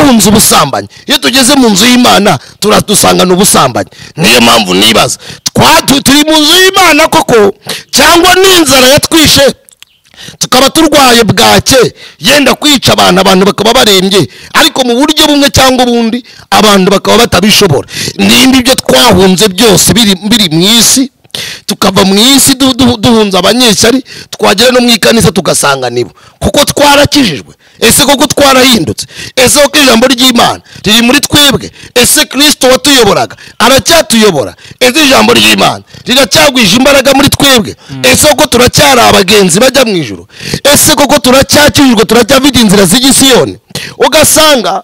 Twahunze ubusambanyi, iyo tugeze mu nzu y'Imana turadusangana ubusambanyi. Niyo mpamvu nibaza, turi mu nzu y'Imana koko cyangwa n'inzara yatwishe tukaba turwaye bwake yenda kwica abantu, abantu bakaba barembye, ariko mu buryo bumwe cyangwa ubundi abantu bakaba batabishobora. Nimba ibyo twahunze byose biri mu isi, tukava mu isi duhunze abanyeshyari, twagera no mu ikanisa tugasanga nibo, kuko twarakijijwe. Ese koko twarahindutse? Ese koko ijambo ry'Imana riri muri twebwe? Ese Kristo watuyoboraga aracyatuyobora? Ese ijambo ry'Imana riracyagwije imbaraga muri twebwe? Ese koko turacyari abagenzi bajya mu ijuru? Ese koko turacyakijijwe, turacyafite inzira z'igisiyoni? Ugasanga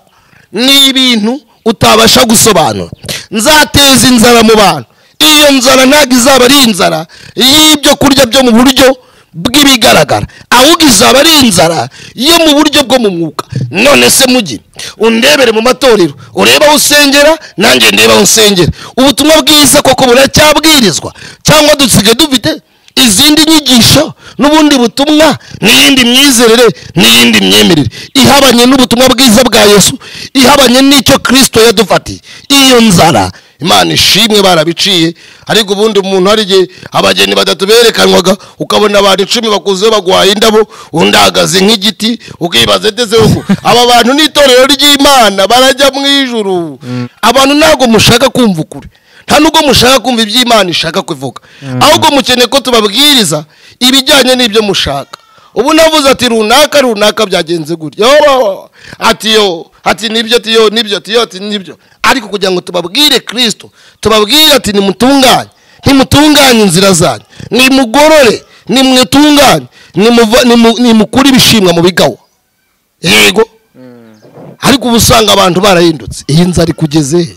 ni ibintu utabasha gusobanura. Nzateza inzara mu bantu. Iyo nzara ntabwo izaba ari inzara y'ibyo kurya byo mu buryo bw'ibigaragara, ahubwo izaba ari inzara yo mu buryo bwo mu mwuka. None se mugi undebere mu matorero, ureba aho usengera nanjye ndeba aho nsengera, ubutumwa bwiza koko buracyabwirizwa cyangwa dusigaye dufite izindi nyigisho n'ubundi butumwa n'iyindi myizerere n'iyindi myemerere ihabanye n'ubutumwa bwiza bwa Yesu, ihabanye n'icyo Kristo yadufatiye? Iyo nzara, Imana ishimwe barabiciye. Ariko ubundi umuntu hari igihe abageni batatu berekanwaga, ukabona abantu 10 bakuze bagwaye indabo, undi ahagaze nk'igiti, ukibaza ese uko aba bantu n'itorero ry'Imana barajya mu ijuru? Abantu ntabwo mushaka kumva ukuri, nta nubwo mushaka kumva iby'Imana ishaka kuvuga, ahubwo mukeneye ko tubabwiriza ibijyanye n'ibyo mushaka. Ubu navuze ati runaka runaka byagenze gutya, ati yo, ati nibyo, ati yo nibyo, ati yo, ati nibyo. Ariko kugira ngo tubabwire Kristo, tubabwire ati nimutunganye, nimutunganye inzira zanyu, nimugorore, nimwitunganye, nimukure ibishimwa mu bigawa. Yego, ariko ubu usanga abantu barahindutse. Iyi nzara ikugeze he?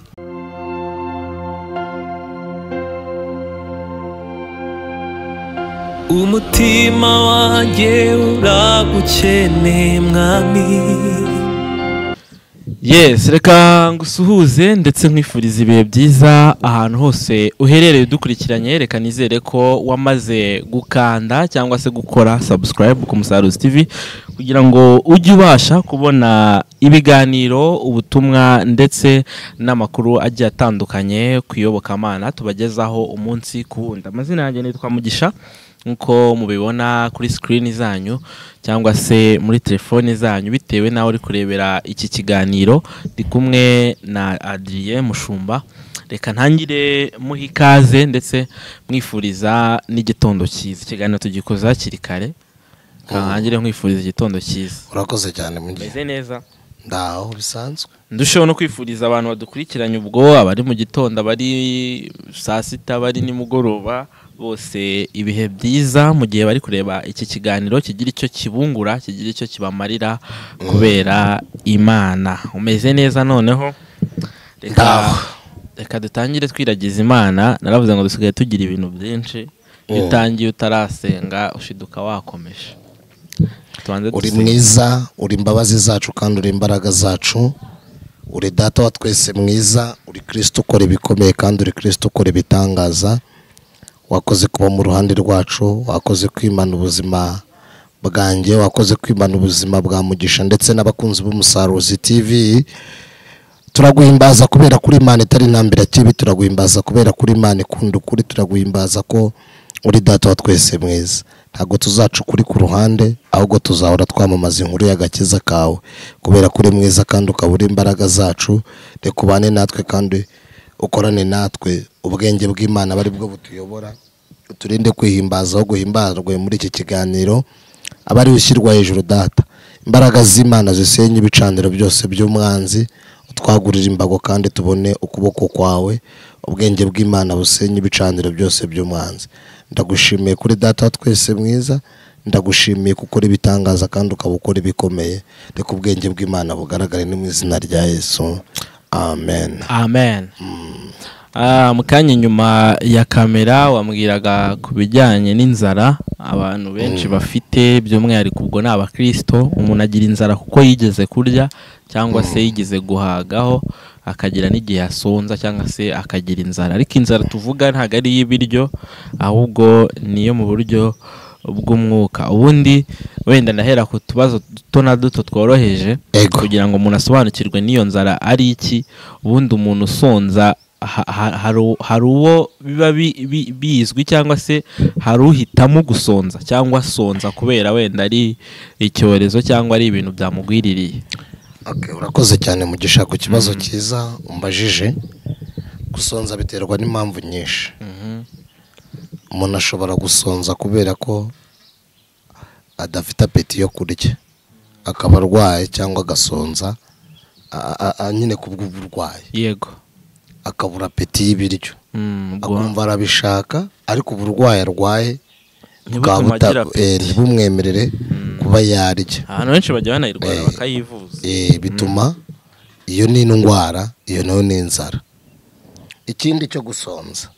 Umutima wanjye uragukeneye mwami. Yes, reka ngusuhuze ndetse nkwifuriza ibihe byiza ahantu hose uherereye udukurikiranye. Reka nizere ko wamaze gukanda cyangwa se gukora subscribe ku Musaruzi TV kugira ngo ujye ubasha kubona ibiganiro, ubutumwa ndetse n'amakuru agiye atandukanye ku iyobokamana tubagezaho umunsi ku wundi. Amazina yanjye nitwa Mugisha, nkuko mubibona kuri screen zanyu cyangwa se muri telefone zanyu bitewe nawe uri kurebera iki kiganiro. Ndi kumwe na Adrien Mushumba. Reka ntangire muha ikaze ndetse mwifuriza n'igitondo cyiza. Ikiganiro tugikoza hakiri kare, ntangire nkwifuriza igitondo cyiza. Urakoze cyane Mugisha. Meze neza? Ndaho bisanzwe. Ndusheho no kwifuriza abantu badukurikiranye ubwo, abari mu gitondo, abari saa sita, abari nimugoroba, bose ibihe byiza mu gihe bari kureba iki kiganiro kigira icyo kibungura, kigira icyo kibamarira kubera Imana. Umeze neza noneho? Reka dutangire twiragiza Imana. Naravuze ngo dusigaye tugira ibintu byinshi, iyo utangiye utarasenga ushiduka wakomeje. Uri mwiza, uri imbabazi zacu kandi uri imbaraga zacu, uri data wa twese mwiza, uri Kristo ukora ibikomeye kandi uri Kristo ukora ibitangaza. Wakoze kuba mu ruhande rwacu, wakoze kwimana ubuzima bwanjye, wakoze kwimana ubuzima bwa Mugisha ndetse n'abakunzi b'Umusaruzi TV. Turaguhimbaza kubera kuri Imana itari intambira kibi, turaguhimbaza kubera kuri Imana ikunda ukuri, turaguhimbaza ko uri data wa twese mwiza. Ntabwo tuzaca ukuri ku ruhande, ahubwo tuzahora twamamaza inkuru y'agakiza kawe kubera kuri mwiza kandi ukaba uri imbaraga zacu. Reka ubane natwe kandi ukorane natwe, ubwenge bw'Imana bari bwo butuyobora, uturinde kwihimbaza aho guhimbarwe muri iki kiganiro, abari ushyirwa hejuru data. Imbaraga z'Imana zisenye ibicaniro byose by'umwanzi, utwagurira imbago kandi tubone ukuboko kwawe. Ubwenge bw'Imana busenye ibicaniro byose by'umwanzi. Ndagushimiye kuri data twese mwiza, ndagushimiye kuko ibitangaza kandi ukaba ukora ibikomeye. Reka ubwenge bw'Imana bugaragare ni mu izina rya Yesu. Amen. Amen. Mu kanya nyuma ya kamera wambwiraga ku bijyanye n'inzara abantu benshi bafite, by'umwihariko ubwo ni abakristo. Umuntu agira inzara kuko yigeze kurya cyangwa se yigeze guhagaho, akagira n'igihe asonza cyangwa se akagira inzara. Ariko inzara tuvuga ntabwo ari iy'ibiryo, ahubwo niyo mu buryo bw'umwuka. Ubundi wenda ndahera ku tubazo duto na duto tworoheje kugira ngo umuntu asobanukirwe n'iyo nzara ari iki. Ubundi umuntu usonza hari uwo biba bizwi cyangwa se hari uhitamo gusonza cyangwa sonza kubera wenda ari icyorezo cyangwa ari ibintu byamugwiririye. Okay, urakoze cyane Mugisha ku kibazo cyiza umbajije. Gusonza biterwa n'impamvu nyinshi. Umuntu ashobora gusonza kubera ko adafite apeti yo kurya, akaba arwaye cyangwa agasonza nyine kubw'uburwayi. Yego. Akabura apeti y'ibiryo, akumva arabishaka ariko uburwayi arwaye ntibumwemerere kuba yarya. Ahantu benshi bajya banayirwara bakayivuza. Bituma iyo ni indwara, iyo nayo ni inzara. Ikindi cyo gusonza,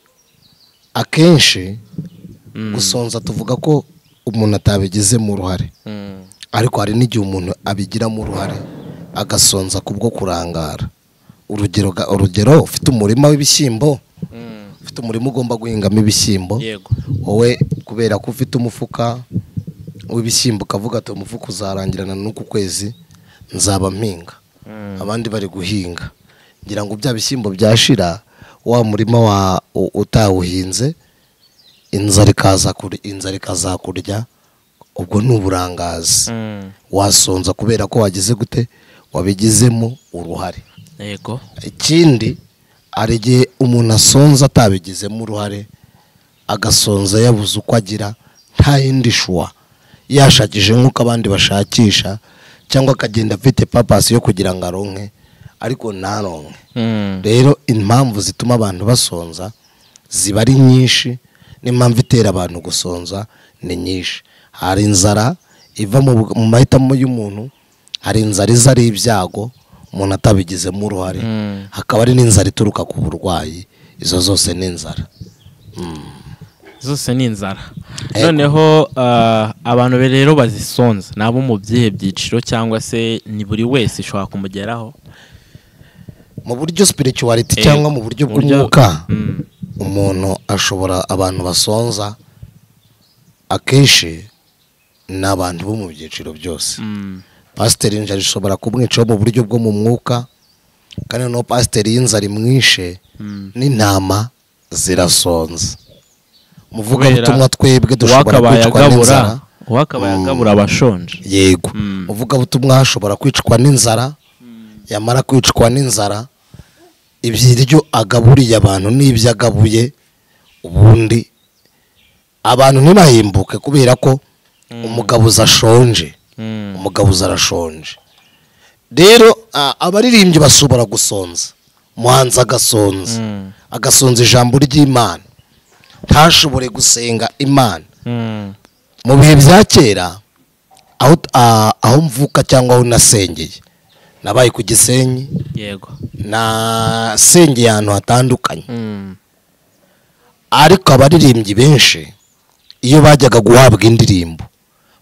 akenshi gusonza tuvuga ko umuntu atabigizemo uruhare, ariko hari n'igihe umuntu abigiramo uruhare agasonza kubwo kurangara. Urugero ufite umurima w'ibishyimbo, ufite umurima ugomba guhingamo ibishyimbo, wowe kubera ko ufite umufuka w'ibishyimbo ukavuga ati umufuka uzarangirana n'uku kwezi nzaba mpinga, abandi bari guhinga, ngira ngo bya bishyimbo byashira wa murima wa utawuhinze, inzara ikazakurya, ubwo ni uburangazi. Wasonza kubera ko wagize gute, wabigizemo uruhare. Yego. Ikindi hari igihe umuntu asonza atabigizemo uruhare, agasonza yabuze uko agira, nta yindi shuwa, yashakije nk'uko abandi bashakisha, cyangwa akagenda afite papasi yo kugira ngo aronke ariko ntaronke. Rero impamvu zituma abantu basonza ziba ari nyinshi, n'impamvu itera abantu gusonza ni nyinshi. Hari inzara iva mu mahitamo y'umuntu, hari inzara iza ari ibyago umuntu atabigizemo uruhare, hakaba ari n'inzara ituruka ku burwayi. Izo zose ni inzara. Zose ni inzara. Noneho abantu rero bazisonza nabo mu byihe byiciro cyangwa se ni buri wese ishobora kumugeraho mu buryo spirituality cyangwa mu buryo bw'umwuka? Umuntu ashobora, abantu basonza akenshi ni abantu bo mu byiciro byose. Pasiteri inzara ishobora kumwica mu buryo bwo mu mwuka, kandi no pasiteri y'inzara imwishe n'intama zirasonza. Umuvugabutumwa twebwe dushobora kwicwa n'inzara, uwakabaye agabura abashonje. Yego. Umuvugabutumwa ashobora kwicwa n'inzara, yamara kwicwa n'inzara ibiryo agaburiye abantu n'ibyo agabuye, ubundi abantu ntibahimbuke kubera ko umugabuzi ashonje. Umugabuzi arashonje. Rero abaririmbyi bashobora gusonza, umuhanzi agasonza, agasonza ijambo ry'Imana, ntashobore gusenga Imana. Mu bihe bya kera aho mvuka cyangwa aho nasengeye, nabaye ku Gisenyi. Yego. Nasengeye ahantu hatandukanye. Ariko abaririmbyi benshi iyo bajyaga guhabwa indirimbo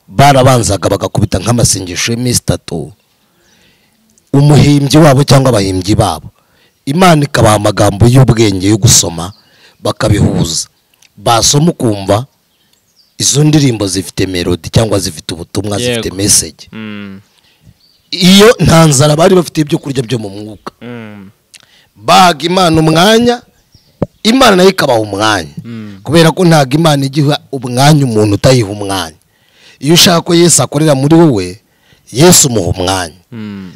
barabanzaga bagakubita nk'amasengesho y'iminsi 3, umuhimbyi wabo cyangwa abahimbyi babo Imana ikabaha amagambo y'ubwenge yo gusoma bakabihuza, basoma ukumva izo ndirimbo zifite melody cyangwa zifite ubutumwa, zifite message. Iyo nta nzara bari bafite ibyo kurya byo mu mwuka, baga Imana umwanya, Imana nayo ikabaha umwanya, kubera ko ntago Imana igiha umwanya umuntu utayiha umwanya. Iyo ushaka ko Yesu akorera muri wowe, Yesu umuha umwanya.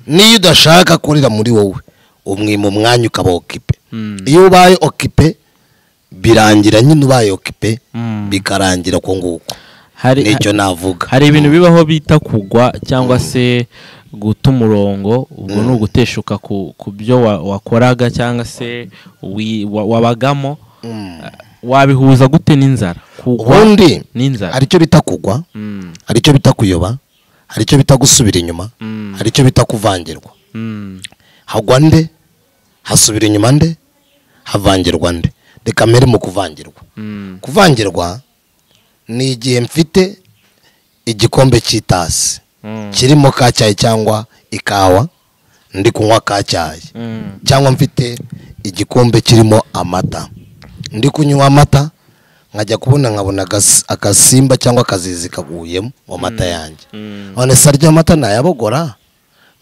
Niyo udashaka akorera muri wowe, umwima umwanya ukaba okipe. Iyo ubaye okipe birangira nyine ubaye okipe, bikarangira ko nguko. Nicyo navuga. Hari ibintu bibaho bita kugwa cyangwa se guta umurongo, ubwo ni uguteshuka ku byo wakoraga cyangwa se wabagamo. Wabihuza gute n'inzara? Ubundi hari icyo bita kugwa, hari icyo bita kuyoba, hari icyo bita gusubira inyuma, hari icyo bita kuvangirwa. Hagwa nde, hasubira inyuma nde, havangirwa nde. Reka mbere mu kuvangirwa. Kuvangirwa ni igihe mfite igikombe cy'itasi kirimo ka cyayi cyangwa ikawa, ndi kunywa ka cyayi, cyangwa mfite igikombe kirimo amata, ndi kunywa amata, Nkajya kubona nkabona akasimba cyangwa akazizi kaguyemo mu mata yanjye. None se arya amata nayabogora,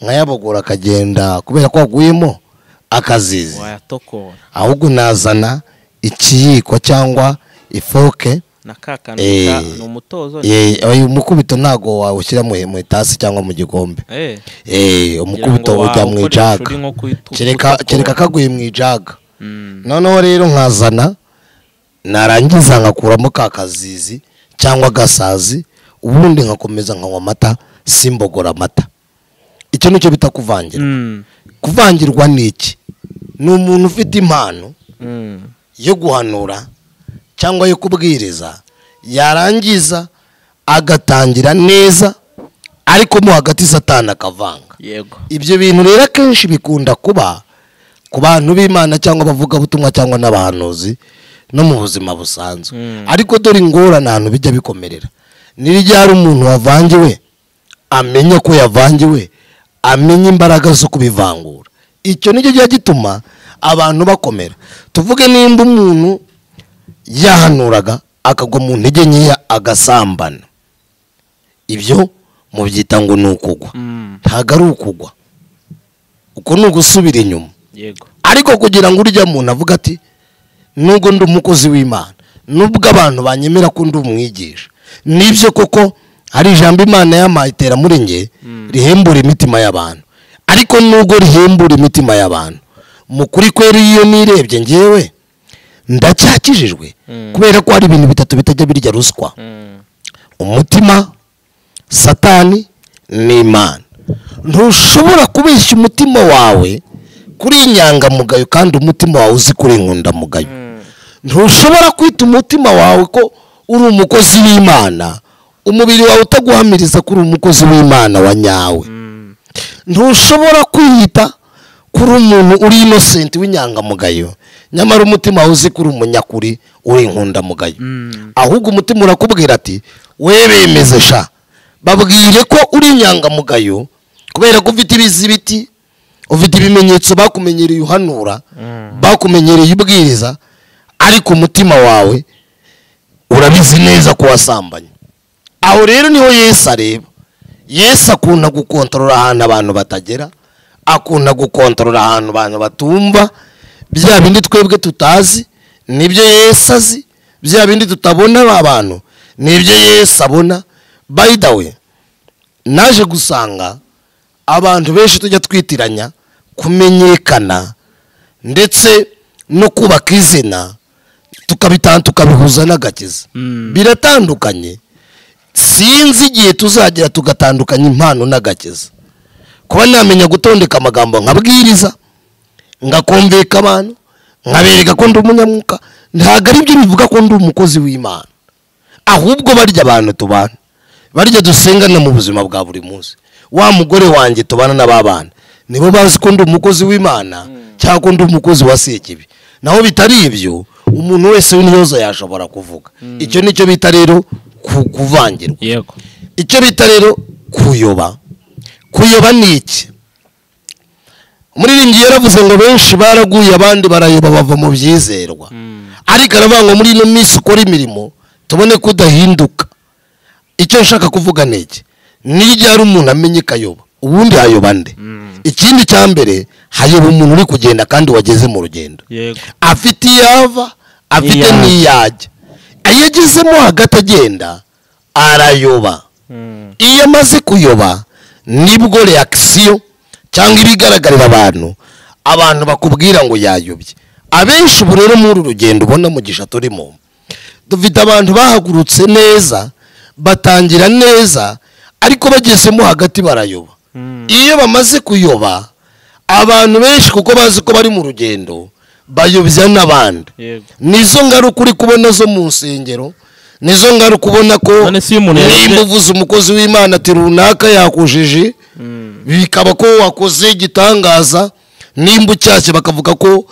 nkayabogora akagenda kubera ko aguyemo akazizi. Wayatokora. Ahubwo nazana ikiyiko cyangwa ifoke na kakanu ni umutozo. Umukubito ntago wawushyira mu itasi cyangwa mu gikombe. Umukubito ujya mu ijaga, kereka kaguye mu ijaga. Noneho rero nkazana, narangiza nkakuramo ka kazizi cyangwa gasazi, ubundi nkakomeza nkanywa amata, simbogora amata. Icyo nicyo bita kuvangirwa. Kuvangirwa ni iki? Ni umuntu ufite impano yo guhanura cyangwa yo kubwiriza, yarangiza agatangira neza ariko mo hagati Satani akavanga. Yego. Ibyo bintu rero akenshi bikunda kuba ku bantu b'Imana cyangwa abavugabutumwa cyangwa n'abahanuzi no mu buzima busanzwe. Ariko dore ingorane ahantu bijya bikomerera, ni ryari umuntu wavangiwe amenya ko yavangiwe, amenya imbaraga zo kubivangura. Icyo nicyo gihe gituma abantu bakomera. Tuvuge nimba umuntu yahanuraga akagwa mu ntege nkeya agasambana, ibyo mubyita ngo ni ukugwa. Ntago ari ukugwa, uko ni ugusubira inyuma. Yego. Ariko kugira ngo urya muntu avuga ati nubwo ndi umukozi w'Imana, nubwo abantu banyemera ko ndi umwigisha, nibyo koko hari ijambo Imana yampaye itera muri nge rihembura imitima y'abantu, ariko nubwo rihembura imitima y'abantu, mu kuri kweri iyo nirebye ngewe ndacyakijijwe, kubera ko hari ibintu bitatu bitajya birya ruswa: umutima, Satani n'Imana. Ntushobora kubeshya umutima wawe kuri inyangamugayo kandi umutima wawe uzi kuri inkundamugayo. Ntushobora kwita umutima wawe ko uri umukozi w'Imana, umubiri wawe utaguhamiriza kuri umukozi w'Imana wa nyawe. Ntushobora kwiyita kuri umuntu uri innocent w'inyangamugayo, nyamara umutima wawe uzi kuri umunyakuri uri inkundamugayo. Ahubwo umutima urakubwira ati we bemeze sha, babwire ko uri inyangamugayo kubera ko ufite ibizibiti, ufite ibimenyetso bakumenyereye uhanura, bakumenyereye ubwiriza, ariko umutima wawe urabizi neza ko wasambanye. Aho rero niho Yesu areba. Yesu akunda gukontorora ahantu abantu batagera, akunda gukontorora ahantu abantu batumva. Bya bindi twebwe tutazi nibyo Yesu azi, bya bindi tutabona abantu nibyo Yesu abona. By the way, naje gusanga abantu benshi tujya twitiranya kumenyekana ndetse no kubaka izina, tukabihuza n'agakiza. Biratandukanye. Sinzi igihe tuzagera tugatandukanya impano n'agakiza. Kuba namenya gutondeka amagambo nkabwiriza, ngakumvika abantu, nkabereka ko ndi umunyamwuka, ntabwo ari byo bivuga ko ndi umukozi w'Imana. Ahubwo barya abantu tubana, barya dusengana mu buzima bwa buri munsi, wa mugore wanjye tubana n'ababana, nibo bazi ko ndi umukozi w'Imana cyangwa ko ndi umukozi wa Sekibi. Naho bitari ibyo, umuntu wese w'intyoza yashobora kuvuga. Icyo nicyo bita rero kuvangirwa. Yego. Icyo bita rero kuyoba. Kuyoba ni iki? Umuririmbyi yaravuze ngo benshi baraguye abandi barayoba bava mu byizerwa. Ariko aravuga ngo muri ino minsi ukora imirimo tubone ko udahinduka. Icyo nshaka kuvuga ni iki? Ni ryari umuntu amenye kayoba, ubundi hayoba nde? Ikindi cya mbere, hayoba umuntu uri kugenda kandi wageze mu rugendo. Yego. Afite iyava, afite n'iyajya. Iyo agezemo hagati agenda arayoba. Iyo amaze kuyoba nibwo reaction cyangwa ibigaragarira abantu, abantu bakubwira ngo yayobye. Abenshi ubu rero muri uru rugendo ubona Mugisha turimo, dufite abantu bahagurutse neza, batangira neza, ariko bagezemo hagati barayoba. Iyo bamaze kuyoba, abantu benshi kuko bazi ko bari mu rugendo bayobya n'abandi. Nizo ngaruka uri kubona zo mu nsengero, nizo ngaruka ubona ko nimba uvuze umukozi w'Imana ati runaka yakujije, bikaba ko wakoze igitangaza, nimba ucyashye bakavuga ko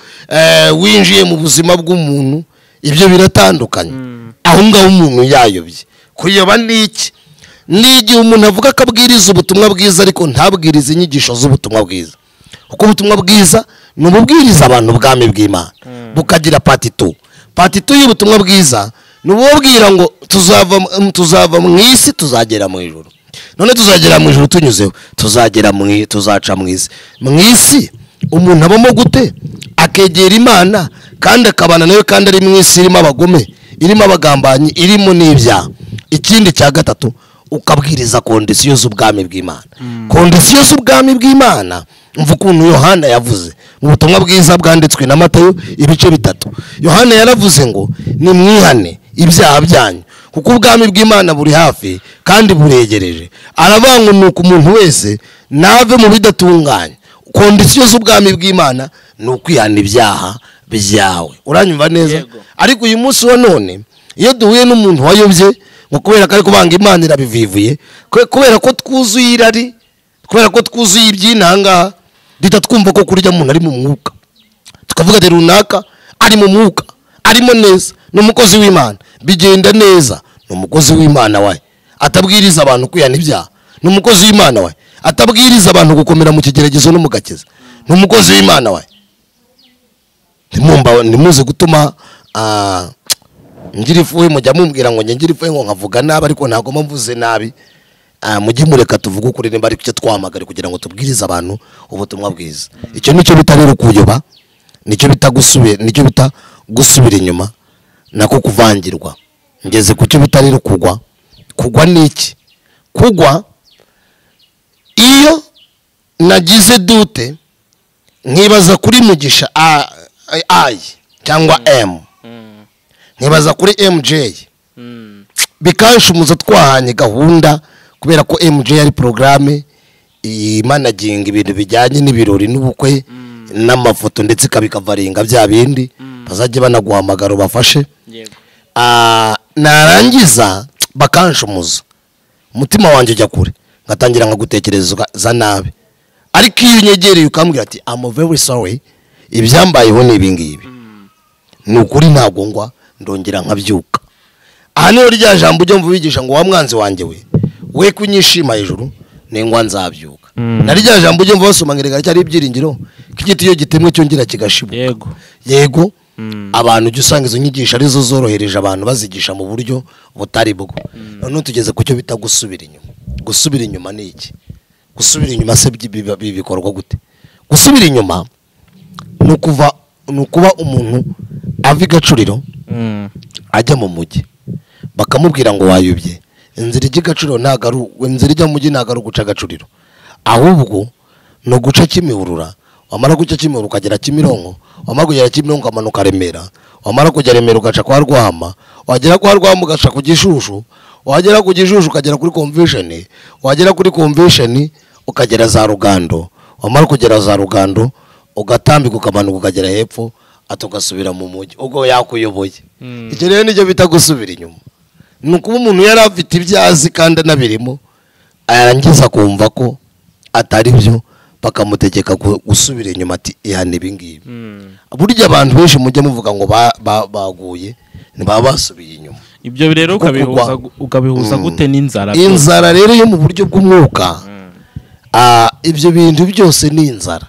winjiye mu buzima bw'umuntu. Ibyo biratandukanye. Aho ngaho umuntu yayobye. Kuyoba ni iki? Ni igihe umuntu avuga akabwiriza ubutumwa bwiza ariko ntabwirize inyigisho z'ubutumwa bwiza. Kuko ubutumwa bwiza ni ububwiriza abantu ubwami bw'Imana, bukagira part 2. Part 2 y'ubutumwa bwiza Nubabwira ngo tuzava mu isi tuzagera mu ijuru. None tuzagera mu ijuru tunyuzeho, tuzagera mu tuzaca mu isi. Mu isi umuntu abamo gute? Akegera Imana kandi akabana nayo, kandi ari mu isi irimo abagome, irimo abagambanyi, irimo n'ibyaha. Ikindi cya gatatu, ukabwiriza kondisiyo z'ubwami bw'Imana. Kondisiyo z'ubwami bw'Imana, umva ukuntu Yohana yavuze mu butumwa bwiza bwanditswe na Matayo ibice 3. Yohana yaravuze ngo nimwihane ibyaha byanyu kuko ubwami bw'Imana buri hafi kandi buregereje. Aravuga ngo umuntu wese nave mu bidatunganye. Kondisiyo z'ubwami bw'Imana ni ukwihana ibyaha byawe. Uranyumva neza? Ariko uyu munsi wa none iyo duhuye n'umuntu wayobye ngo kubera ko ari kubanga Imana irabivivuye, kubera ko twuzuye irari, kubera ko twuzuye ibyinanga, duhita twumva ko kurya umuntu ari mu mwuka, tukavuga ati runaka ari mu mwuka, arimo neza, ni umukozi w'Imana, bigenda neza, ni umukozi w'Imana wae atabwiriza abantu kwihana ibyaha, ni umukozi w'Imana wae atabwiriza abantu gukomera mu kigeragezo no mu gakiza, ni umukozi w'Imana wae. Ntimuze gutuma ngira ifuhe, mujya mumbwira ngo ngira ifuhe ngo nkavuga nabi, ariko ntago mvuze nabi. Mujye mureka tuvuge ukuri nimba ari cyo twamagare kugira ngo tubwirize abantu ubutumwa bwiza. Icyo nicyo bita rero kuyoba, nicyo bita gusubira, nicyo bita gusubira inyuma nako kuvangirwa. Ngeze ku cyo bita rero kugwa. Kugwa ni iki? Kugwa iyo nagize dute nkibaza kuri Mugisha I cyangwa M, nkibaza kuri MJ, bikanshimuza twahanye gahunda, kubera ko MJ ari programme imanaginga ibintu bijyanye n'ibirori n'ubukwe n'amafoto, ndetse ikabikavaringa bya bindi bazajye banaguhamagara ubafashe. Narangiza bakanshumuza, umutima wanjye ujya kure, ngatangira nkagutekereza nabi. Ariko iyo unyegereye ukambwira ati I'm very sorry, ibyambayeho ni ibi ngibi, ni ukuri ntabwo ngwa, ndongera nkabyuka. Aha niho rya jambo ujya mvubigisha ngo wa mwanzi wanjye we kunyishima hejuru ningwa nzabyuka. Na rya jambo ujya mvasoma ngerega cyari ibyiringiro kigiti iyo gitemwe cyongera kigashibuka. Yego yego. Abantu ujya usanga izo nyigisho arizo zorohereje abantu bazigisha mu buryo butari bwo. None tugeze ku cyo bita gusubira inyuma. Gusubira inyuma ni iki? Gusubira inyuma se bikorwa gute? Gusubira inyuma ni ukuba umuntu ava igacuriro ajya mu mujyi, bakamubwira ngo wayobye. Inzira ijya igacuriro ntago ari inzira ijya mu mujyi, ntago ari uguca agacuriro, ahubwo ni uguca Kimihurura. Wamara guca Kimihurura ukagera Kimironko, wamara kugera Kimironko ukamanuka Remera, wamara kugera Remera ugaca kwa Rwahama, wagera kwa Rwahama ugaca ku Gishushu, wagera ku Gishushu ukagera kuri Convention, wagera kuri Convention ukagera za Rugando, wamara kugera za Rugando ugatambika ukamanuka ukagera hepfo atugasubira mu mujyi ubwo yakuyoboye. Icyo rero nicyo bita gusubira inyuma. Ni ukuba umuntu yari afite ibyazi kandi anabirimo, arangiza kumva ko atari byo, bakamutegeka gusubira inyuma ati ihane ibi ngibi. Burya abantu benshi mujye muvuga ngo baguye ntibaba basubiye inyuma. Ibyo rero ukabihuza gute n'inzara? Inzara rero yo mu buryo bw'umwuka, ibyo bintu byose ni inzara.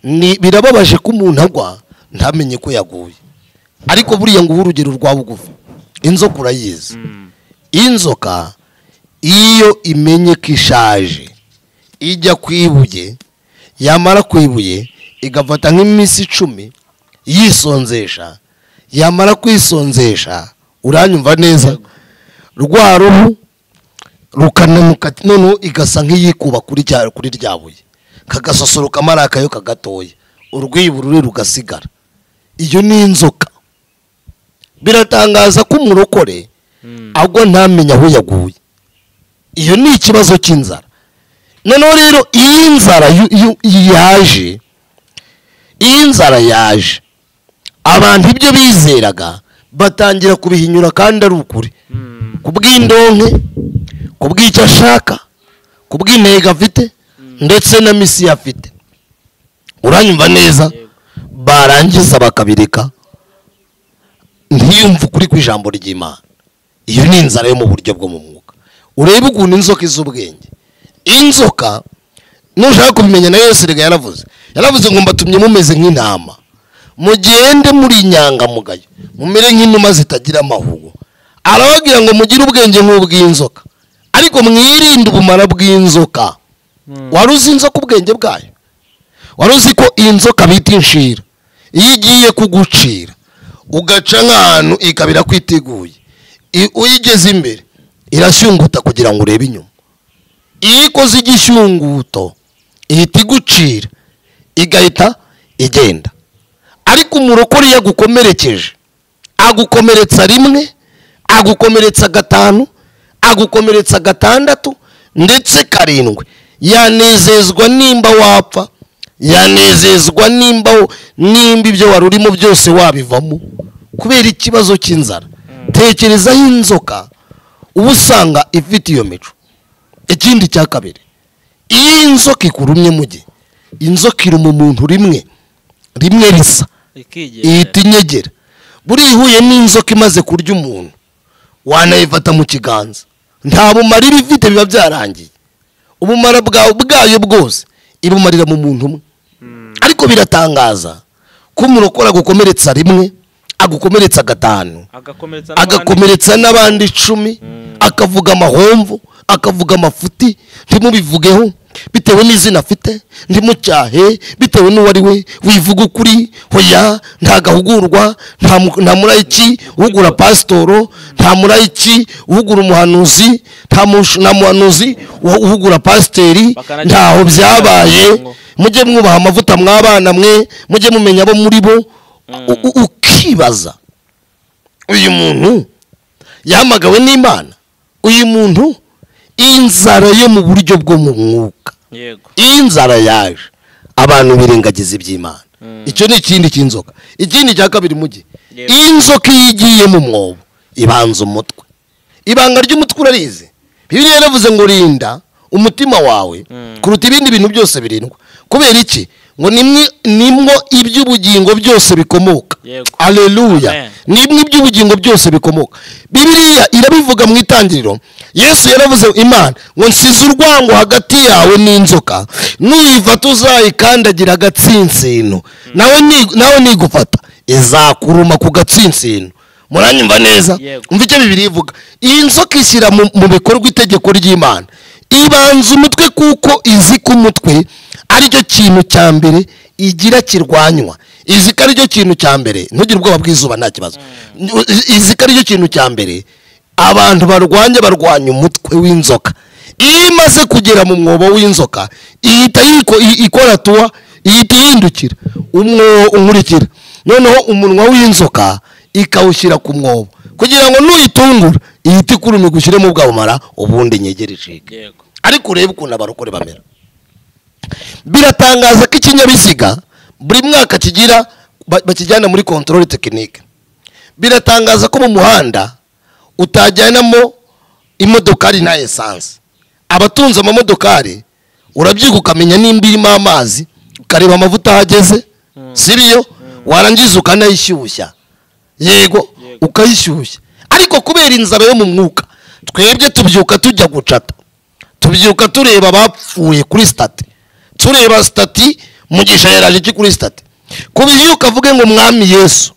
Ni birababaje ko umuntu agwa ntamenye ko yaguye. Ariko buriya ngo urugero rwa bugufi, inzoka urayizi. Inzoka iyo imenye ko ishaje ijya kwibuye, yamara kwibuye igafata nk'iminsi 10 yisonzesha, yamara kwisonzesha, uranyumva neza, rwa ruhu rukananuka, noneho igasa nk'iyikuba kuri ryabuye, kagasosoroka marakayo kagatoya, urwiburure rugasigara. Iyo ni inzoka. Biratangaza ko umurokore agwa ntamenye aho yaguye. Iyo ni ikibazo cy'inzara. Noneho rero iyi nzara yaje, iyi nzara yaje, abantu ibyo bizeraga batangira kubihinyura kandi ari ukuri, kubw'indonke, kubw'icyo ashaka, kubw'intego afite, ndetse na misi afite. Uranyumva neza? Barangiza bakabireka, ntiyumve ukuri kw'ijambo ry'Imana. Iyo ni inzara yo mu buryo bwo mu mwuka. Urebe ukuntu inzoka iz'ubwenge. Inzoka nushaka kubimenya na Yesu rega yaravuze ngo mbatumye mumeze nk'intama, mugende muri inyangamugayo, mumere nk'inuma zitagira amahugo. Arababwira ngo mugire ubwenge nk'ubw'inzoka, ariko mwirinde ubumara bw'inzoka. Wari uzi inzoka ubwenge bwayo? Wari uzi ko inzoka bita inshira iyo igiye kugucira ugaca nk'ahantu ikabira kwiteguye, uyigeze imbere irashyunguta kugira ngo urebe inyuma. Iyo ikoze igishyunguto ihita igucira igahita igenda. Ariko umurokore iyo agukomerekeje, agukomeretsa rimwe, agukomeretsa gatanu, agukomeretsa gatandatu ndetse karindwi, yanezezwa nimba wapfa, yanezezwa nimba ibyo wari urimo byose wabivamo kubera ikibazo cy'inzara. Tekerezaho inzoka uba usanga ifite iyo mico. Ikindi cya kabiri, iyo inzoka ikurumye mu gihe inzoka iruma umuntu rimwe rimwe risa ihita inyegera. Buriya ihuye n'inzoka imaze kurya umuntu wanayifata mu kiganza, nta bumara iba ifite, biba byarangiye. Ubumara bwayo bwose ibumarira mu muntu umwe. Ariko biratangaza ko umurokore agukomeretsa rimwe, agukomeretsa gatanu, agakomeretsa n'abandi 10, akavuga amahomvu, akavuga amafuti, ntimubivugeho bitewe n'izina afite, ntimucyahe bitewe n'uwo ari we, wivuga ukuri, hoya ntagahugurwa, nta murayiki uhugura pasitoro, nta murayiki uhugura umuhanuzi, nta muhanuzi uhugura pasiteri, ntaho byabaye. Mujye mwubaha amavuta mw'abana mwe, mujye mumenya abo muri bo. Ukibaza uyu muntu yahamagawe n'Imana, uyu muntu inzara yo mu buryo bwo mu mwuka, inzara yaje abantu birengagiza iby'Imana. Icyo ni ikindi cy'inzoka. Ikindi cya kabiri, mujye inzoka iyo igiye mu mwobo ibanza umutwe. Ibanga ry'umutwe urarizi. Bibiliya yaravuze ngo rinda umutima wawe kuruta ibindi bintu byose birindwa. Kubera iki? Ngo nimwo iby'ubugingo byose bikomoka. Haleluya. Nimwo iby'ubugingo byose bikomoka. Bibiliya irabivuga mu itangiriro. Yesu yaravuze Imana ngo nsize urwango hagati yawe n'inzoka, nuyifata uzayikandagira agatsinsino, nawe nigufata izakuruma ku gatsinsino. Muranyumva neza? Umva icyo Bibiliya ivuga. Iyi nzoka ishyira mu bikorwa itegeko ry'Imana. Ibanza umutwe kuko izi ku mutwe aricyo kintu cya mbere igira kirwanywa. Izi ko aricyo kintu cya mbere, ntugire ubwoba bw'izuba nta kibazo. Izi ko aricyo kintu cya mbere abantu barwanya umutwe w'inzoka. Iyo imaze kugera mu mwobo w'inzoka ihita ikora tuwa, ihita ihindukira umwobo unkurikira, noneho umunwa w'inzoka ikawushyira ku mwobo kugira ngo nuyitungura ihita ikuruma igushyiremo bwa bumara, ubundi nyegere icike. Ariko urebe ukuntu abarokore bamera. Biratangaza ko ikinyabiziga buri mwaka kigira bakijyana muri contrôle technique. Biratangaza ko mu muhanda utajyanamo imodokari na essence. Abatunze amamodokari urabyuka ukamenya nimba irimo amazi, ukareba amavuta ahageze, siriyo, warangiza ukanayishyushya. Yego, ukayishyushya. Ariko kubera inzara yo mu mwuka, twebwe tubyuka tujya gucata, tubyuka tureba abapfuye kuri stati, tureba stati Mugisha yaraje iki kuri stati. Kubyuka avuge ngo Mwami Yesu,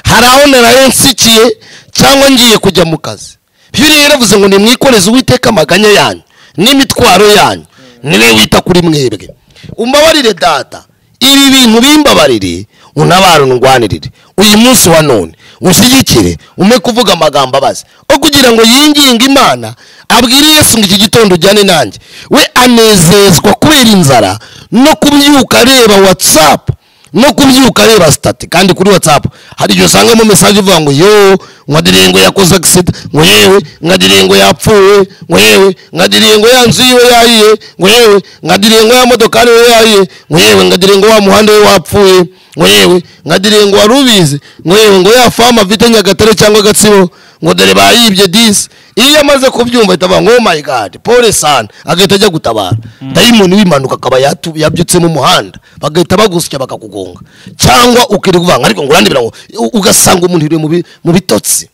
hari aho naraye nsikiye cyangwa ngiye kujya mu kazi. Bibiliya yaravuze ngo nimwikoreze Uwiteka amaganya yanyu n'imitwaro yanyu, niwe wita kuri mwebwe. Umbabarire data, ibi bintu bimbabarire, unabara undwanirire uyu munsi wa none, ushyigikire, ume kuvuga amagambo abaze o kugira ngo yinginge Imana, abwire Yesu ngo iki gitondo ujyane nanjye. We anezezwa kubera inzara no kubyuka areba WhatsApp, no kubyuka areba stati. Kandi kuri WhatsApp hari igihe usangamo message ivuga ngo yo Nkadiringo yakoze accident, ngo yewe Nkadiringo yapfuye, ngo yewe Nkadiringo yanzu yiwe yahiye, ngo yewe Nkadiringo ya modokari we yahiye, ngo yewe Nkadiringo wa muhanda we wapfuye, ngo yewe Nkadiringo warubizi, ngo yewe ngo ya fama afite Nyagatare cyangwa Gatsibo, ngo dore bayibye disi. Iyo amaze kubyumva ahita avuga ngo oh my God, pole sana, agahita ajya gutabara. Dayimoni w'impanuka akaba yabyutse mu muhanda, bagahita bagusya bakakugonga, cyangwa ukiri kuvanga ariko ngo urandibira ngo ugasanga umuntu iri mu bitotsi,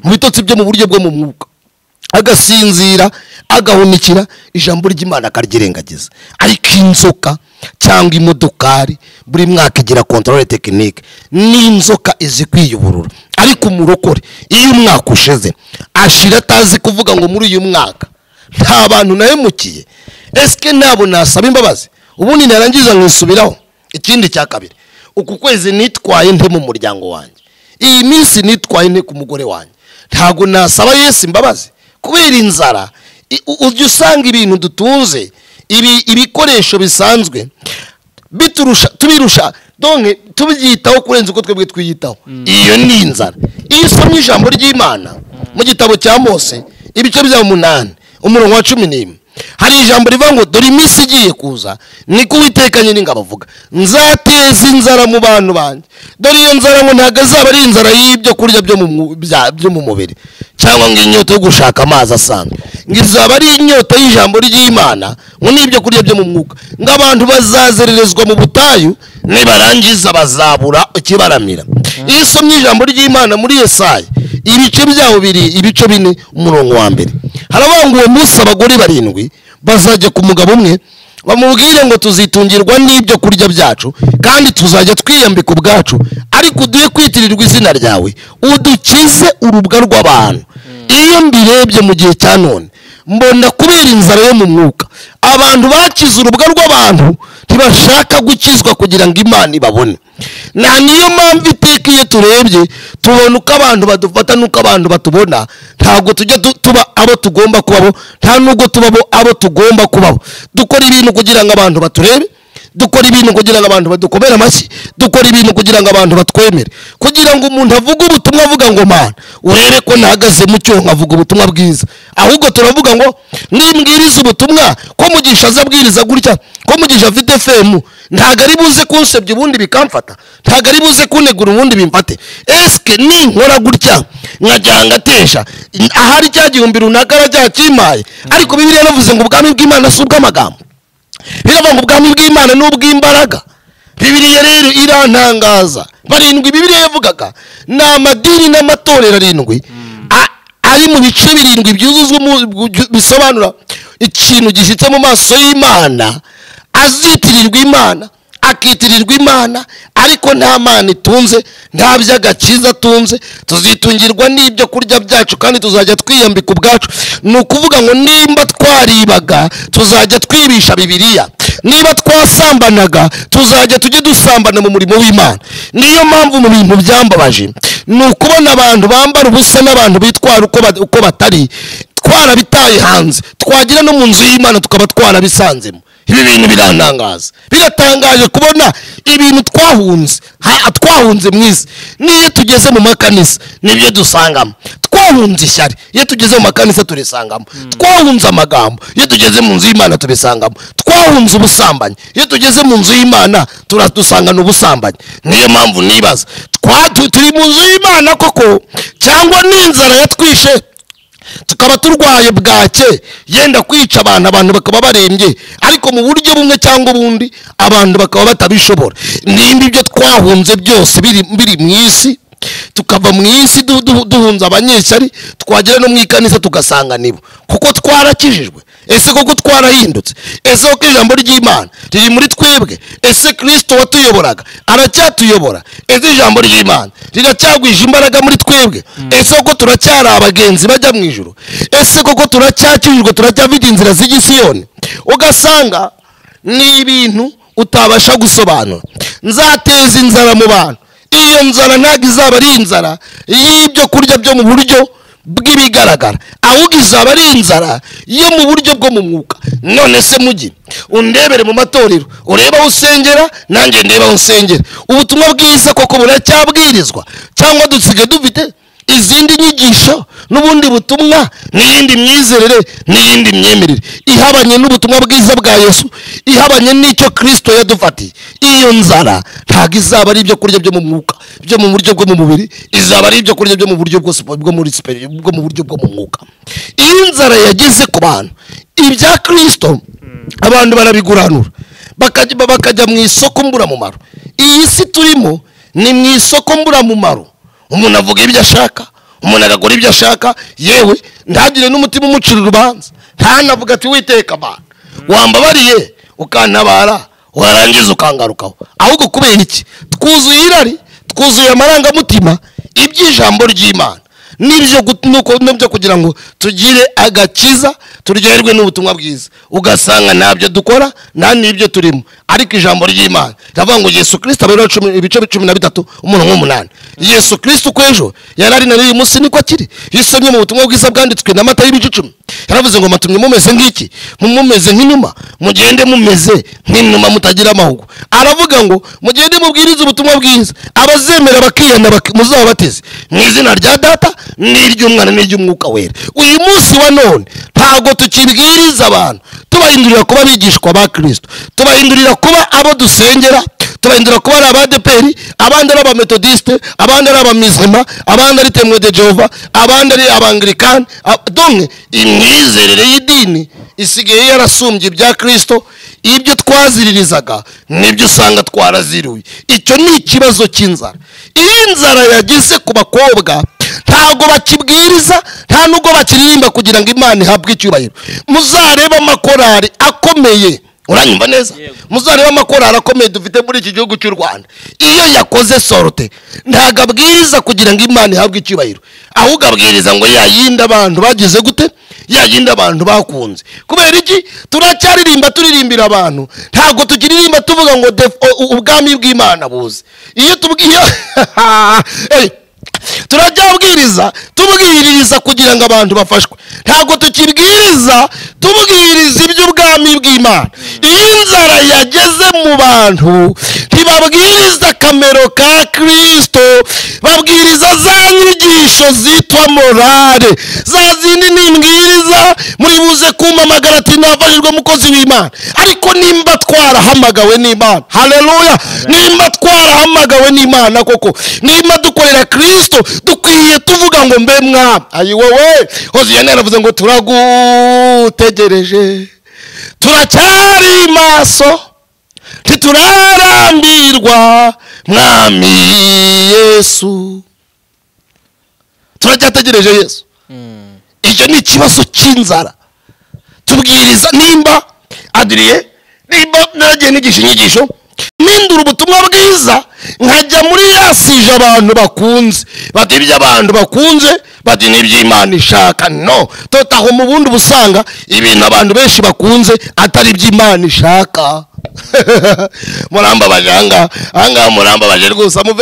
mu bitotsi byo mu buryo bwo mu mwuka, agasinzira, agahunikira ijambo ry'Imana akaryirengagiza. Ariko inzoka cyangwa imodokari buri mwaka igira contrôle technique, n'inzoka izi kwiyuburura. Ariko umurokore iyo umwaka ushize ashira atazi kuvuga ngo muri uyu mwaka nta bantu nahemukiye, eske nabo nasaba imbabazi, ubundi narangiza nkisubiraho. Ikindi cya kabiri, uku kwezi nitwaye nte mu muryango wanjye, iyi minsi nitwaye nte ku mugore wanjye, ntago nasaba Yesu imbabazi kubera inzara. Ujya usanga ibintu dutunze, ibikoresho bisanzwe biturusha, tubirusha, donc tubyitaho kurenza uko twebwe twiyitaho. Iyo ni inzara. Iyo usomye ijambo ry'Imana mu gitabo cya Mose ibice bya 8 umurongo wa 11, hari ijambo rivuga ngo dore iminsi igiye kuza, niko Uwiteka Nyiringabo avuga, nzateza inzara mu bantu banjye. Dore iyo nzara ngo ntabwo azaba ari inzara y'ibyo kurya byo mu mubiri, cyangwa ngo inyota yo gushaka amazi asanzwe, ngo izaba ari inyota y'ijambo ry'Imana, ngo n'ibyo kurya byo mu mwuka, ngo abantu bazazererezwa mu butayu, nibarangiza bazabura ikibaramira. Iyo usomye ijambo ry'Imana muri Yesaya ibice byawo biri ibice 4 umurongo wa 1, haravuga ngo uwo munsi abagore 7 bazajya ku mugabo umwe bamubwire ngo tuzitungirwa n'ibyo kurya byacu, kandi tuzajya twiyambika ubwacu, ariko uduhe kwitirirwa izina ryawe, udukize urubwa rw'abantu. Iyo mbirebye mu gihe cya none mbona kubera inzara yo mu mwuka abantu bakize urubwa rw'abantu ntibashaka gukizwa kugira ngo Imana ibabone. Na niyo mpamvu iteka iyo turebye tubona uko abantu badufata n'uko abantu batubona, ntabwo tujya tuba abo tugomba kubabo, nta nubwo tubabo abo tugomba kubabo. Dukora ibintu kugira ngo abantu baturebe, dukora ibintu kugira ngo abantu badukomere amashyi, dukora ibintu kugira ngo abantu batwemere, kugira ngo umuntu avuge ubutumwa avuga ngo Mana urebe ko nahagaze mu cyo nkavuga ubutumwa bwiza. Ahubwo turavuga ngo nimbwiriza ubutumwa ko Mugisha azabwiriza gutya, ko Mugisha afite FM, ntago ari buze kunsebya ubundi bikamfata, ntago ari buze kunegura ubundi bimfate. Eske ninkora gutya nkajya ngatesha ahari cya gihumbi runaka aracyakimaye? Ariko Bibiliya yaravuze ngo ubwami bw'Imana si ubw'amagambo, biravuga ngo ubwami bw'Imana ni ubw'imbaraga. Bibiliya rero irantangaza. 7 Bibiliya yavugaga ni amadini n'amatorero 7 ari mu bice 7 byuzuzwa bisobanura ikintu gishyitse mu maso y'Imana, azitirirwa Imana, akitirirwa Imana, ariko nta Mana itunze, nta by'agakiza atunze. Tuzitungirwa n'ibyo kurya byacu kandi tuzajya twiyambika ubwacu. Ni ukuvuga ngo nimba twaribaga tuzajya twibisha Bibiliya, niba twasambanaga tuzajya tujye dusambana mu murimo w'Imana. Niyo mpamvu mu bintu byambabaje ni ukubona abantu bambara ubusa n'abantu bitwara uko batari, twarabitaye hanze, twagira no mu nzu y'Imana tukaba twarabisanzemo. Ibi bintu birantangaza, biratangaje kubona ibintu twahunze, twahunze mu isi, niyo tugeze mu makanisa nibyo dusangamo. Twahunze ishyari, iyo tugeze mu makanisa turisangamo. Twahunze amagambo, iyo tugeze mu nzu y'Imana tubisangamo. Twahunze ubusambanyi, iyo tugeze mu nzu y'Imana turadusangana ubusambanyi. Niyo mpamvu nibaza, turi mu nzu y'Imana koko, cyangwa n'inzara yatwishe tukaba turwaye bwake yenda kwica abantu, abantu bakaba barembye, ariko mu buryo bumwe cyangwa ubundi abantu bakaba batabishobora. Nimba ibyo twahunze byose biri mu isi, tukava mu isi duhunze abanyeshyari, twagera no mu ikanisa tugasanga nibo, kuko twarakijijwe. Ese koko twarahindutse? Ese koko ijambo ry'Imana riri muri twebwe? Ese Kristo watuyoboraga aracyatuyobora? Ese ijambo ry'Imana riracyagwije imbaraga muri twebwe? Ese koko turacyari abagenzi bajya mu ijuru? Ese koko turacyakijijwe, turacyafite inzira z'igisiyoni? Ugasanga ni ibintu utabasha gusobanura. Nzateza inzara mu bantu. Iyo nzara ntabwo izaba ari inzara y'ibyo kurya byo mu buryo bw'ibigaragara, ahubwo izaba ari inzara yo mu buryo bwo mu mwuka. None se mugi undebere mu matorero, ureba aho usengera nanjye ndeba aho nsengera, ubutumwa bwiza koko buracyabwirizwa, cyangwa dusigaye dufite izindi nyigisho n'ubundi butumwa n'iyindi myizerere n'iyindi myemerere ihabanye n'ubutumwa bwiza bwa Yesu, ihabanye n'icyo Kristo yadufatiye? Iyo nzara ntabwo izaba ari ibyo kurya byo mu mwuka, byo mu buryo bwo mu mubiri, izaba ari ibyo kurya byo mu buryo bwo muri spirit, bwo mu buryo bwo mu mwuka. Iyo nzara yageze ku bantu, ibya Kristo abantu barabiguranura, bakajya mu isoko mburamumaro. Iyi si turimo ni mu isoko mburamumaro. Umuntu avuga ibyo ashaka, umuntu agakora ibyo ashaka, yewe ntagire n'umutima umucira urubanza, ntanavuga ati Uwiteka Mana wambabariye ukantabara warangiza ukangarukaho. Ahubwo kubera iki? Twuzuye irari, twuzuye amarangamutima. Iby'ijambo ry'Imana n'ibyo n'ibyo kugira ngo tugire agakiza, turyoherwe n'ubutumwa bwiza, ugasanga ntabyo dukora nta n'ibyo turimo. Ariko ijambo ry'Imana riravuga ngo Yesu Kristo, Abaheburayo ibice 13 umurongo 8, Yesu Kristo uko ejo yari ari na n'uyu munsi niko akiri. Iyo usomye mu butumwa bwiza bwanditswe na Matayo ibice 10, yaravuze ngo matumye mumeze nk'iki, mumeze nk'inuma, mugende mumeze nk'inuma mutagira amahugu. Aravuga ngo mugende mubwirize ubutumwa bwiza, abazemera bakiyana muzabateze mu izina rya Data n'iry'Umwana n'iry'Umwuka Wera. Uyu munsi wa none ntago tukibwiriza abantu tubahindurira kuba abigishwa ba Kristo, tubahindurira kuba abo dusengera, tubahindura kuba ari abadeperi, abandi ari abametodiste, abandi ari abamizima, abandi ari Témoins de Jéhovah, abandi ari abangilikani. Donc imyizerere y'idini isigaye yarasumbye ibya Kristo. Ibyo twaziririzaga nibyo usanga twaraziruye. Icyo ni ikibazo cy'inzara. Iyo inzara yageze ku bakobwa, ntago bakibwiriza, nta nubwo bakiririmba kugira ngo Imana ihabwe icyubahiro. Muzareba amakorari akomeye, uranyumva neza? Muzareba amakorari akomeye dufite muri iki gihugu cy'u Rwanda, iyo yakoze sortie ntago abwiriza kugira ngo Imana ihabwe icyubahiro, ahubwo abwiriza ngo yayinde abantu bagize gute, yayinde abantu bakunze. Kubera iki? Turacyaririmba turirimbira abantu, ntago tukiririmba tuvuga ngo ubwami bw'Imana buze. Iyo tubwiye turacyabwiriza tubwiriza kugira ngo abantu bafashwe, ntabwo tukibwiriza tubwiriza iby'ubwami bw'Imana. Iyo inzara yageze mu bantu ntibabwiriza akamero ka Kristo, babwiriza za nyigisho zitwa morale, za zindi nimbwiriza muri buze kumpamagara ati nafashijwe mukozi w'Imana. Ariko nimba twarahamagawe n'Imana, haleluya, nimba twarahamagawe n'Imana koko, nimba dukorera Kristo, dukwiye tuvuga ngo mbe mwami. Ayi wowe, Hoziyana yaravuze ngo turagutegereje, turacyari maso, ntiturarambirwa mwami Yesu. Turacyategereje Yesu. Icyo ni ikibazo cy'inzara. Tubwiriza nimba Adrien, nimba naragiye nigisha inyigisho mpindura ubutumwa bwiza nkajya muri yasije abantu bakunze, bati ibyo abantu bakunze, bati n'iby'Imana ishaka. No totaho mu bundi busanga ibintu abantu benshi bakunze atari iby'Imana ishaka. Murambabaje ahangaha, ahangaha murambabaje rwose. I'm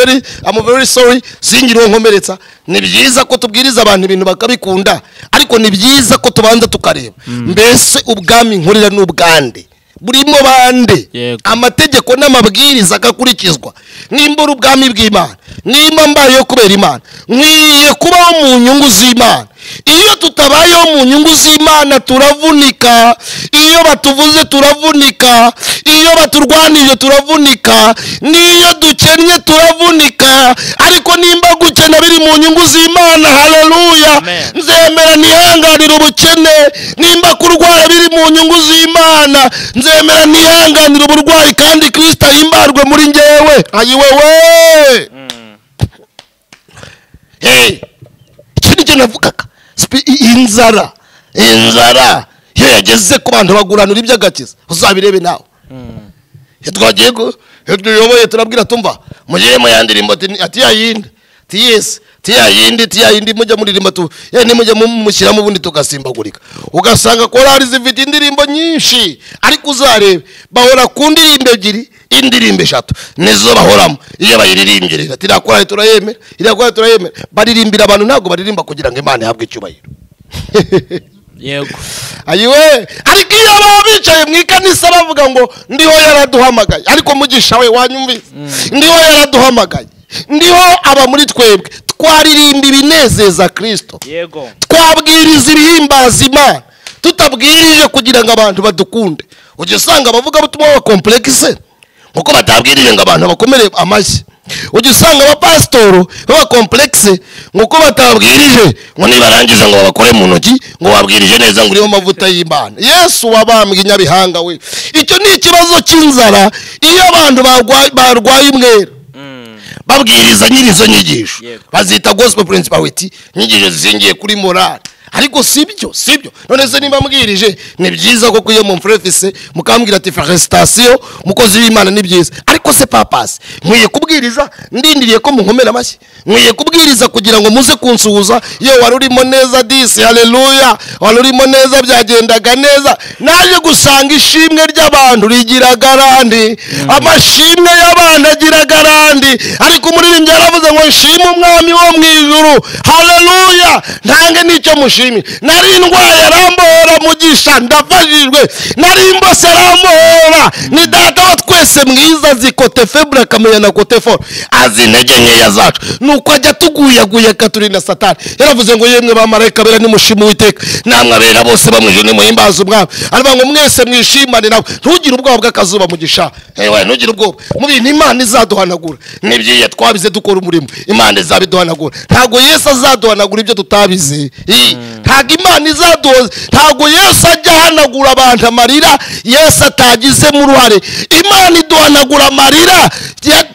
very sorry, singira uwo nkomeretsa. Ni byiza ko tubwiriza abantu ibintu bakabikunda, ariko ni byiza ko tubanza tukareba mbese ubwami nkorera n'ubwande burimo bande, amategeko n'amabwiriza agakurikizwa. Nimba uri ubwami bw'Imana, nimba mbayeho kubera Imana, nkwiye kubaho mu nyungu z'Imana. Iyo tutabayeho mu nyungu z'Imana turavunika, iyo batuvuze turavunika, iyo baturwanije turavunika, n'iyo dukennye turavunika. Ariko nimba gukena biri mu nyungu z'Imana, haleluya, nzemera nihanganira ubukene. Nimba kurwara biri mu nyungu z'Imana, nzemera nihanganira uburwayi kandi Kristo ahimbarwe muri njyewe. Ayiwewe, hey, iki nicyo navugaga. Inzara, inzara iyo yageze ku bantu baguranura iby'agakiza, uzabirebe nawe. Twagiye tuyoboye turabwira tumva mugire mu yandirimbo ati yayindi ati yes ati yayindi ati yayindi mujya muririmba tu ni mujya mushyiramo ubundi tugasimbagurika. Ugasanga korali zifite indirimbo nyinshi, ariko uzarebe bahora ku ndirimbo ebyiri, indirimbo eshatu nizo bahoramo. Iyo bayiririmbye ati iriya turayemera, iriya turayemera, baririmbira abantu, ntabwo baririmba kugira ngo Imana ihabwe icyubahiro. Yego. Ayiwe, ariko iyo baba bicaye mu ikanisa bavuga ngo ndiho yaraduhamagaye, ariko mugisha we wanyumvise, ndiho yaraduhamagaye, ndiho aba muri twebwe, twaririmba ibinezeza Kristo. Yego. Twabwiriza ibihimbaza Imana, tutabwirije kugira ngo abantu badukunde. Ujye usanga abavuga butumwa ba complexe nkuko batabwirije ngo abantu bakomere amashyi. Ujye usanga abapasitoro baba complexe nkuko batabwirije ngo nibarangiza ngo babakore mu ntoki ngo babwirije neza ngo uriho amavuta y'Imana. Yesu wabambwe inyabihanga we. Icyo ni ikibazo cy'inzara. Iyo abantu barwaye umwera babwiriza nyiri izo nyigisho, bazita gospel principality, inyigisho zishingiye kuri morale. Ariko sibyo, sibyo. None se nimba mbwirije ni byiza koko iyo mumfrefise mukambwira ati felicitation mukozi w'Imana ni byiza. Ariko se papasi nkwiye kubwiriza ndindiriye ko munkomera amashyi? Nkwiye kubwiriza kugira ngo muze kunsuhuza? Iyo wari urimo neza disi, haleluya, wari urimo neza, byagendaga neza. Naje gusanga ishimwe ry'abantu rigira garandi, amashimwe y'abantu agira garandi. Ariko umuririmbyi yaravuze ngo nshime umwami wo mu ijuru, haleluya, ntange n'icyo mushimye. Nari ndwaye arambora mugisha, ndafashijwe. Nari mbose arambora. Ni data wa twese mwiza, azi kote febre akamenya na kote fort, azi intege nkeya zacu, nuko ajya tuguyaguye akaturinda Satani. Yaravuze ngo yemwe bamarayika bera nimushime Uwiteka, namwe abera bose bamwije nimuhimbaze umwami. Aravuga ngo mwese mwishimane nawe. Ntugire ubwoba bw'akazuba mugisha, ewe ntugire ubwoba mu bintu Imana izaduhanagura. Nibyiye twabize dukora umurimo, Imana izabiduhanagura. Ntago Yesu azaduhanagura ibyo tutabize. Ntago Imana izaduhoza, ntago Yesu ajya ahanagura abantu amarira Yesu atagizemo uruhare. Imana iduhanagura amarira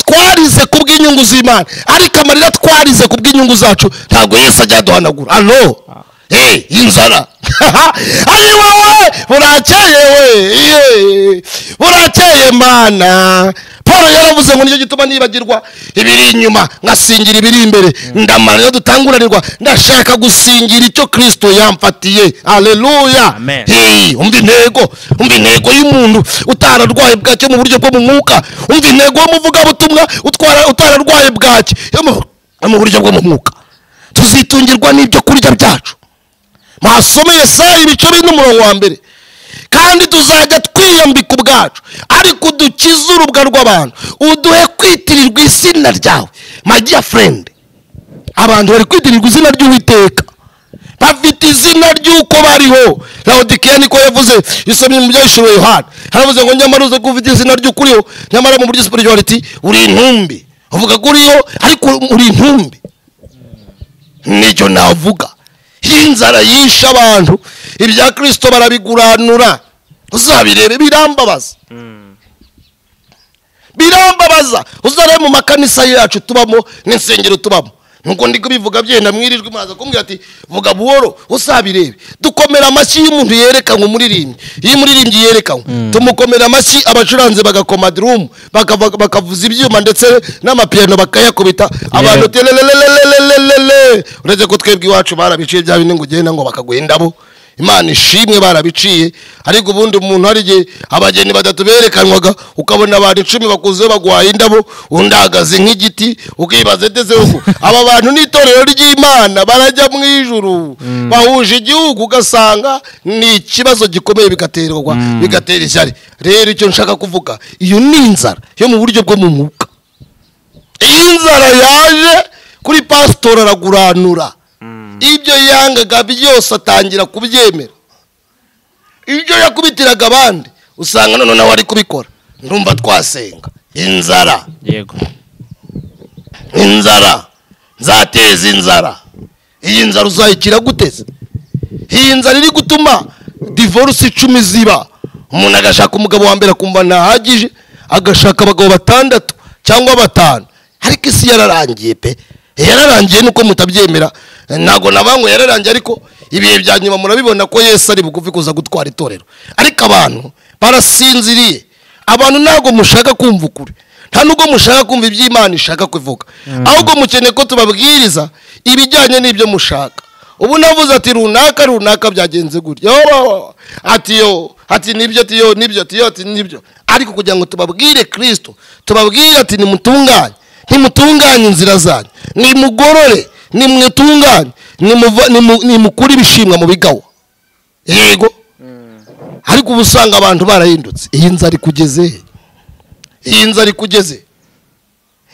twarize kubw'inyungu z'Imana, ariko amarira twarize kubw'inyungu zacu ntago Yesu ajya aduhanagura. Allo, inzara ayi wowe burakeye, we burakeye Mana. Paul yaravuze ngo nicyo gituma nibagirwa ibiri inyuma ngasingira ibiri imbere. Ndamara yo dutanguranirwa, ndashaka gusingira icyo Kristo yamfatiye. Haleluya. Umva intego, umva intego y'umuntu utararwaye bwacyo mu buryo bwo mu mwuka. Umva intego y'umuvugabutumwa utararwaye bwacyo mu buryo bwo mu mwuka. Tuzitungirwa n'ibyo kurya byacu. Mwasome Yesaya ibice bine umurongo wa mbere. Kandi tuzajya twiyambika ubwacu, ariko udukize urubwa rw'abantu, uduhe kwitirirwa izina ryawe. My dear friend, abantu bari kwitirirwa izina ry'Uwiteka, bafite izina ry'uko bariho. Laodikiya niko yavuze, isomye mu byahishuriwe Yohana, haravuze ngo nyamara uze ko ufite izina ry'ukuriho, nyamara mu buryo spirituality uri intumbi. Uvuga ko uriho ariko uri intumbi. Nicyo navuga. Inzara yishe abantu, ibya Kristo barabiguranura. Uzabirebe, birambabaza, birambabaza. Uzarebe mu makanisa yacu tubamo n'insengero tubamo, nuko ndi kubivuga byenda mwirijwe maza kumbwira ati vuga buhoro. Uzabirebe, dukomera amashyi y'umuntu yerekanywe umuririmbyi. Iyo umuririmbyi yerekanywe tumukomera amashyi, abacuranzi bagakoma drum, bakavuza ibyuma ndetse n'amapiano bakayakubita, abantu telelelelelelele. Uretse ko twebwe iwacu barabiciye bya bindi ngo ugenda ngo bakaguha indabo. Imana ishimwe barabiciye. Ariko ubundi umuntu hari igihe abageni batatu berekanwaga, ukabona abantu 10 bakuze baguhaye indabo, undi ahagaze nk'igiti, ukibaza eteze uko aba bantu n'itorero ry'Imana barajya mu ijuru, bahuje igihugu, ugasanga ni ikibazo gikomeye, bigaterwa bigatera ishyari. Rero icyo nshaka kuvuga, iyo ni inzara yo mu buryo bwo mu mwuka. Inzara yaje kuri pastor araguranura ibyo yangaga byose, atangira kubyemera. Ibyo yakubitiraga abandi usanga none nawe ari kubikora. Ndumva twasenga inzara. Yego, inzara nzateza inzara. Iyi nzara uzayikira guteze? Iyi nzara iri gutuma divorce 10 ziba. Umuntu agashaka umugabo wa mbere akumva ntahagije, agashaka abagabo 6 cyangwa 5. Ariko isi yararangiye pe, yararangiye nuko mutabyemera. Ntago nabanywe yararangiye, ariko ibihe bya nyuma murabibona ko Yesu ari bugufi kuza gutwara itorero. Ariko abantu barasinziriye. Abantu ntago mushaka kumva ukuri, nta nubwo mushaka kumva iby'Imana ishaka kuvuga, ahubwo mukeneye ko tubabwiriza ibijyanye n'ibyo mushaka. Ubu navuze ati runaka runaka byagenze gutya, ati yo, ati nibyo, ati yo nibyo, ati yo, ati nibyo. Ariko kugira ngo tubabwire Kristo, tubabwire ati nimutunganye, nimutunganye inzira zanyu, nimugorore, nimwitunganye, nimukure ibishimwa mu bigawa. Yego. Ariko ubu usanga abantu barahindutse. Iyi nzara ikugeze, iyi nzara ikugeze,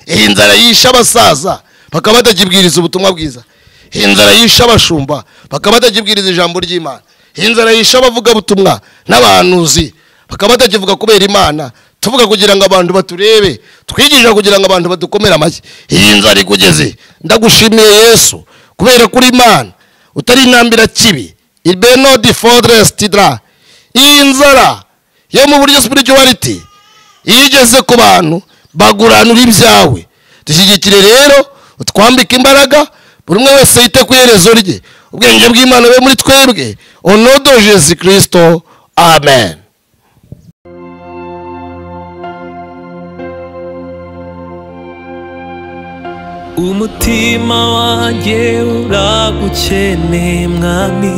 iyi nzara yishe abasaza bakaba batakibwiriza ubutumwa bwiza, iyi nzara yishe abashumba bakaba batakibwiriza ijambo ry'Imana, iyi nzara yishe abavugabutumwa n'abahanuzi bakaba batakivuga kubera Imana. Tuvuga kugira ngo abantu baturebe, twigisha kugira ngo abantu badukomere amashyi. Iyi nzara ikugeze. Ndagushimiye Yesu kubera kuri Imana utari intambira kibi. Ibeno di forest tidra. Iyi nzara yo mu buryo spirituality igeze ku bantu baguranura ibyawe. Dushyigikire rero, utwambike imbaraga, buri umwe wese yite ku iherezo rye. Ubwenge bw'Imana bube muri twebwe. Au nom de Jésus Christ, amen. Umutima wanjye uragukeneye mwami.